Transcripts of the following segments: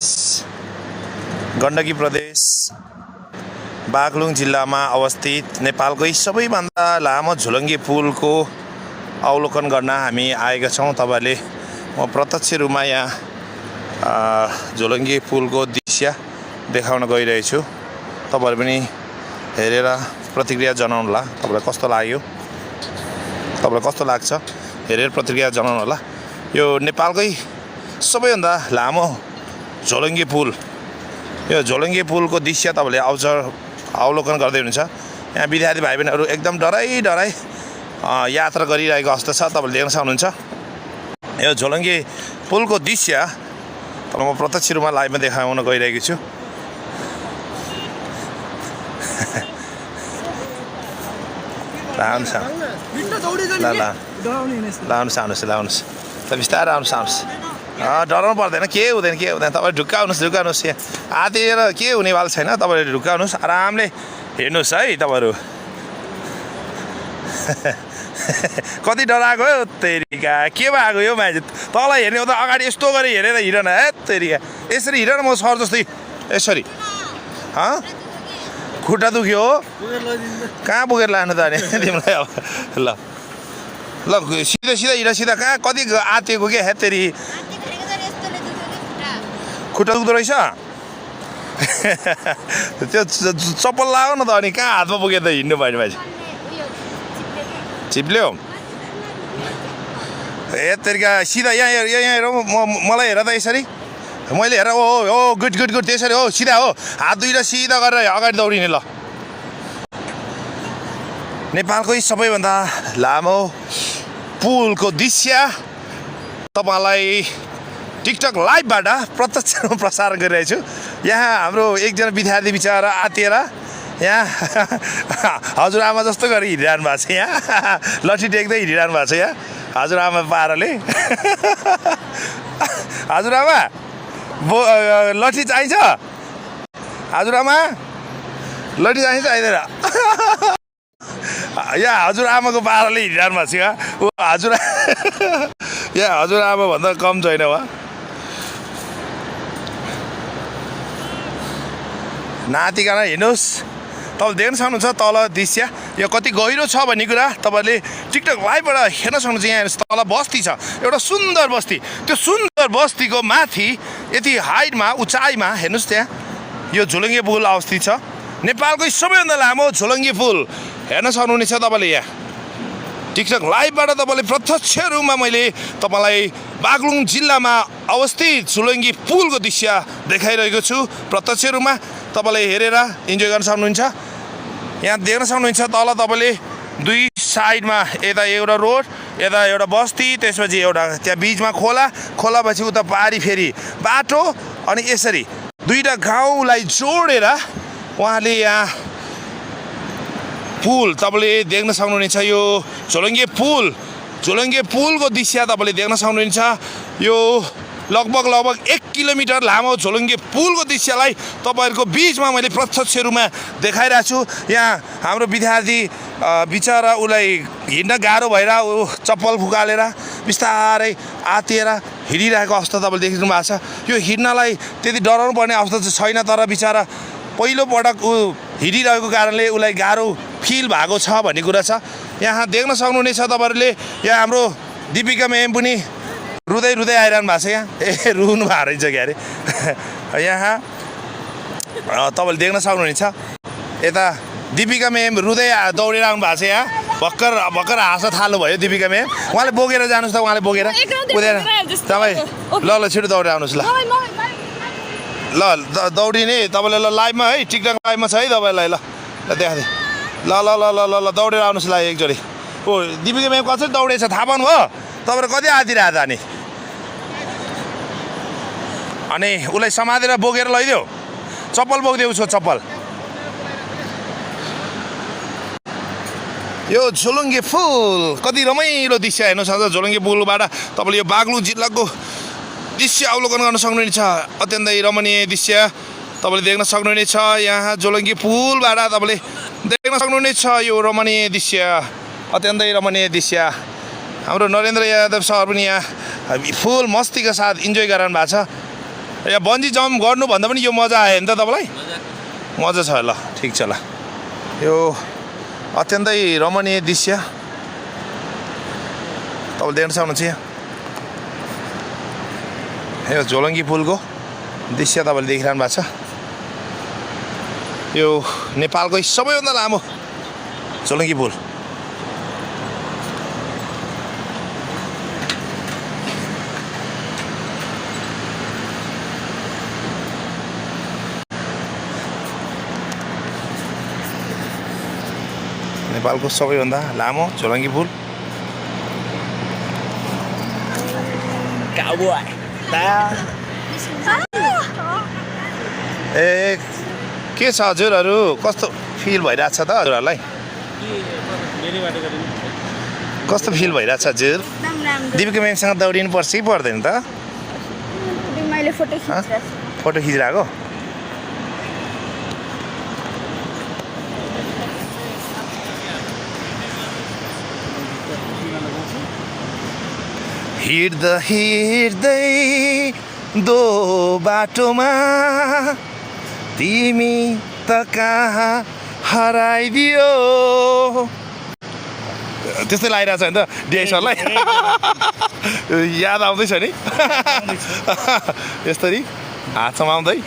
गण्डकी प्रदेश बागलुङ जिल्लामा अवस्थित नेपालकै सबैभन्दा लामो झोलङ्गे पुलको अवलोकन गर्न हामी आएका छौँ। तपाईहरुले म प्रत्यक्ष रूपमा यहाँ झोलङ्गे पुलको दृश्य देखाउन गइरहेछु। तपाईहरु पनि हेरेर प्रतिक्रिया जनाउनु होला। तपाईलाई कस्तो लाग्यो, तपाईलाई कस्तो लाग्छ हेरेर प्रतिक्रिया जनाउनु होला। यो नेपालकै सबैभन्दा लामो झोलङ्गे पुल, यो झोलङ्गे पुलको दृश्य तपाईले अवलोकन गर्दै हुनुहुन्छ। यहाँ विद्यार्थी भाइ बहिनीहरु एकदम डराई यात्रा गरिरहेको अवस्था छ, तपाईले देख्न सक्नुहुन्छ। यो झोलङ्गे पुलको दृश्य म प्रत्यक्ष रूपमा लाइभमा देखाउन गइरहेको छु। लाउनुस् लाउनुस् त बिस्तारै आउनुस्। डराउनु पर्दैन, के हुँदैन। तपाईँ ढुक्का आउनुहोस् यहाँ आतिर के हुनेवाला छैन। तपाईँहरू ढुक्का आउनुहोस्, आरामले हेर्नुहोस् है। तपाईँहरू कति डराएको हो तेरिका, के भएको यो मान्छे तँलाई हेर्ने हो त अगाडि यस्तो गरी हेरेर हिँडन है तेरिका। यसरी हिँड न, म सर जस्तै यसरी। खुट्टा दुख्यो हो, कहाँ पुगेर लानु त अनि तिमीलाई? अब ल सिधा हिँड, सिधा कहाँ कति आतिएको क्या हेतेरी, खुट्टा दुख्दो रहेछ। त्यो चप्पल लगाऊ न त, अनि कहाँ हातमा पुगेर त हिँड्नु भएन मान्छे, चिप्ल्यो। हेतेरीका सिधा यहाँ हेर, मलाई हेर त यसरी, मैले हेर। ओ गुड त्यसरी हो, सिधा हो, हात दुईटा सिधा गरेर अगाडि दौडिने। ल नेपालकै सबैभन्दा लामो पुलको दृश्य तपाईलाई टिकटक लाइभबाट प्रत्यक्ष प्रसारण गरिरहेको छु। यहाँ हाम्रो एकजना विद्यार्थी बिचरा आतिएर यहाँ हजुरआमा जस्तो गरी हिँडिरहनु भएको छ। यहाँ लट्ठी टेक्दै हिँडिरहनु भएको छ। यहाँ हजुरआमा पाराले हजुरआमा लट्ठी चाहिन्छ, हजुरआमा लट्ठी चाहिँदैन। यहाँ हजुरआमाको पाराले हिँडिरहनु भएको छ। यहाँ हजुरआमा भन्दा कम छैन वा। नातिकन हिँड्नुहोस्। तपाईँ देख्न सक्नुहुन्छ तल दृश्य, यो कति गहिरो छ भन्ने कुरा तपाईँले टिकटक लाइभबाट हेर्न सक्नुहुन्छ। यहाँ हेर्नुहोस्, तल बस्ती छ, एउटा सुन्दर बस्ती। त्यो सुन्दर बस्तीको माथि यति हाइटमा, उचाइमा हेर्नुहोस्, त्यहाँ यो झोलङ्गे पुल अवस्थित छ। नेपालकै सबैभन्दा लामो झोलङ्गे पुल हेर्न सक्नुहुनेछ तपाईँले। यहाँ टिकटक लाइभबाट तपाईँले प्रत्यक्ष रूपमा मैले तपाईँलाई बागलुङ जिल्लामा अवस्थित झोलङ्गे पुलको दृश्य देखाइरहेको छु। प्रत्यक्ष रूपमा तपाईँले हेरेर इन्जोय गर्न सक्नुहुन्छ। यहाँ देख्न सक्नुहुन्छ तल तपाईँले दुई साइडमा, यता एउटा रोड, यता एउटा बस्ती, त्यसपछि एउटा त्यहाँ बिचमा खोलापछि उता पारी फेरि बाटो, अनि यसरी दुईवटा गाउँलाई जोडेर उहाँले यहाँ पुल तपाईँले देख्न सक्नुहुनेछ। यो झोलङ्गे पुलको दृश्य तपाईँले देख्न सक्नुहुनेछ। यो लगभग 1 किलोमिटर लामो झोलङ्गे पुलको दृश्यलाई तपाईँहरूको बिचमा मैले प्रत्यक्ष रूपमा देखाइरहेको छु। यहाँ हाम्रो विद्यार्थी बिचरा उसलाई हिँड्न गाह्रो भएर ऊ चप्पल फुकालेर बिस्तारै आतिएर हिँडिरहेको अवस्था तपाईँले देखिनु भएको छ। यो हिँड्नलाई त्यति डराउनु पर्ने अवस्था चाहिँ छैन, तर बिचरा पहिलोपटक ऊ हिँडिरहेको कारणले उसलाई गाह्रो फिल भएको छ भन्ने कुरा छ। यहाँ देख्न सक्नुहुनेछ तपाईँहरूले। यहाँ हाम्रो दिपिका म्याम पनि रुँदै आइरहनु भएको छ। यहाँ रुनु भएको रहेछ क्या अरे। यहाँ तपाईँले देख्न सक्नुहुनेछ, यता दिपिका म्याम रुँदै दौडेर आउनु भएको छ। यहाँ भर्खर हाँस्न थाल्नुभयो दिपिका म्याम। उहाँले बोकेर जानुहोस् त, उहाँले बोकेर कुदेर तपाईँ ल छिटो दौडेर आउनुहोस्। ल दौडिने तपाईँले। ल लाइभमा है, टिकटक लाइभमा छ है तपाईँलाई। ल देखाएको ल दौडेर आउनुहोस्। ल एकचोटि। ओ दिपिका म्याम कसरी दौडेछ थाहा पाउनु भयो? तपाईँहरू कति आतिर आएको अनि उसलाई समातेर बोकेर लैदेऊ, चप्पल बोकिदेऊ उसको चप्पल। यो झोलङ्गे पुल कति रमाइलो दृश्य हेर्नुहोस्। झोलङ्गे पुलबाट तपाईँले यो बागलुङ जिल्लाको दृश्य अवलोकन गर्न सक्नुहुनेछ। अत्यन्तै रमणीय दृश्य तपाईँले देख्न सक्नुहुनेछ। यहाँ झोलङ्गे पुलबाट तपाईँले देख्न सक्नुहुनेछ यो रमणीय दृश्य, अत्यन्तै रमणीय दृश्य। हाम्रो नरेन्द्र यादव सर पनि यहाँ फुल मस्तीका साथ इन्जोय गरिरहनु भएको छ। यहाँ बन्जी जम्प गर्नुभन्दा पनि यो मजा आयो नि त तपाईँलाई मजा छ ल ठिक छ ल यो अत्यन्तै रमणीय दृश्य तपाईँले देख्न सक्नुहुन्छ यहाँ यो झोलङ्गी पुलको दृश्य तपाईँले देखिरहनु भएको छ यो नेपालकै सबैभन्दा लामो झोलङ्गी पुल नेपालको सबैभन्दा लामो झोलङ्गी पुल ए के छ हजुरहरू कस्तो फिल भइरहेछ त हजुरहरूलाई कस्तो फिल भइरहेछ हजुर दिपिका म्यामसँग दौडिनु पर्छ कि पर्दैन त फोटो खिचिरहेको हिँड्दै दो बाटोमा तिमी त कहाँ हराइदियो त्यस्तै लागिरहेछ नि त डिएसआरलाई याद आउँदैछ नि यसरी हात समाउँदै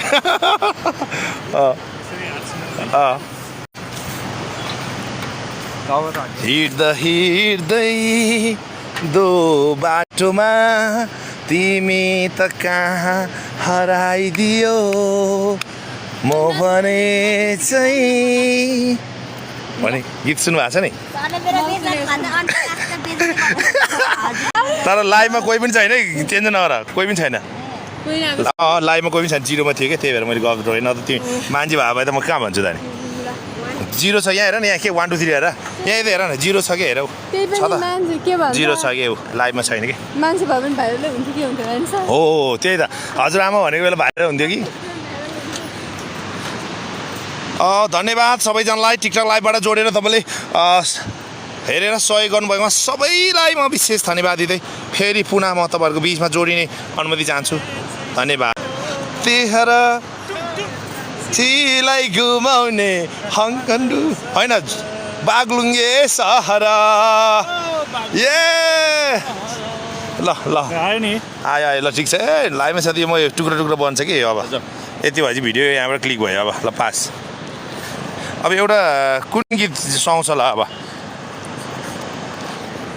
हिँड्दै दो बाटोमा तिमी त कहाँ हराइदियो म भने चाहिँ भने गीत सुन्नु भएको छ नि तर लाइभमा कोही पनि छैन है चेन्ज नगर कोही पनि छैन लाइभमा कोही पनि छैन जिरोमा थियो क्या त्यही भएर मैले गएको होइन त तिमी मान्छे भए भए त म कहाँ भन्छु त नि जिरो छ यहाँ हेर न यहाँ के 1 2 3 हेर यहाँ हेर न जिरो छ कि हेर जिरो छ कि लाइभमा छैन कि मान्छे भए पनि भाइरलै हुन्थ्यो कि हुन्थ्यो हो त्यही त हजुरआमा भनेको बेला भाइरल हुन्थ्यो कि धन्यवाद सबैजनालाई टिकटक लाइभबाट जोडेर तपाईँले हेरेर सहयोग गर्नुभएकोमा सबैलाई म विशेष धन्यवाद दिँदै फेरि पुनः म तपाईँहरूको बिचमा जोडिने अनुमति चाहन्छु धन्यवाद तेहर चिलाई घुमाउने हङकन्डु होइन बागलुङ्गे सहर ए ल ल आयो नि आयो ल ठिक छ ए लाइभमा साथी म यो टुक्रो टुक्रो बन्छ कि अब यति भएपछि भिडियो यहाँबाट क्लिक भयो अब ल पास अब एउटा कुन गीत सुहाउँछ ल अब